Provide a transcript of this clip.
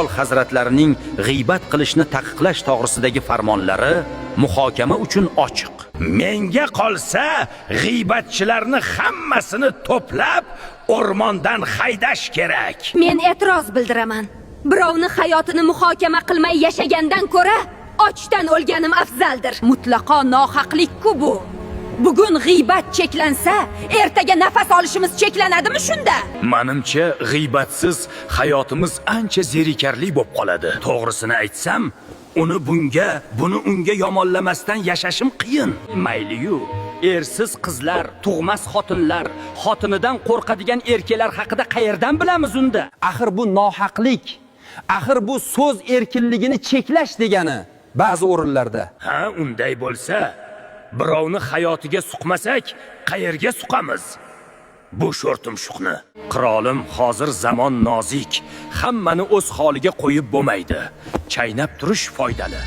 Qirol hazratlarining g'iybat qilishni taqiqlash to'g'risidagi farmonlari muhokama uchun ochiq. Menga qolsa, g'iybatchilarni hammasini to'plab o'rmondan haydash kerak. Men e'tiroz bildiraman. Birovni hayotini muhokama qilmay yashagandan ko'ra ochdan o'lganim afzaldir. Mutlaqo nohaqlik-ku bu. Bugun g'iybat cheklansa, ertaga nafas olishimiz cheklanadimi shunda? Manimcha, g'iybatsiz hayotimiz ancha zerikarli bo'lib qoladi. To'g'risini aytsam, uni bunga, buni unga yomonlamasdan yashashim qiyin. Mayli-yu, ersiz qizlar, tug'mas xotinlar, xotinidan qo'rqadigan erkaklar haqida qayerdan bilamiz unda? Axir bu nohaqlik. Axir bu so'z erkinligini cheklash degani ba'zi o'rinlarda. Ha, unday bo'lsa, birovni hayotiga suqmasak, qayerga suqamiz? Bu sho'rtumshuqni. Qirolim, hozir zamon nozik. Hammani o'z holiga qo'yib bo'lmaydi. Chaynab turish foydali.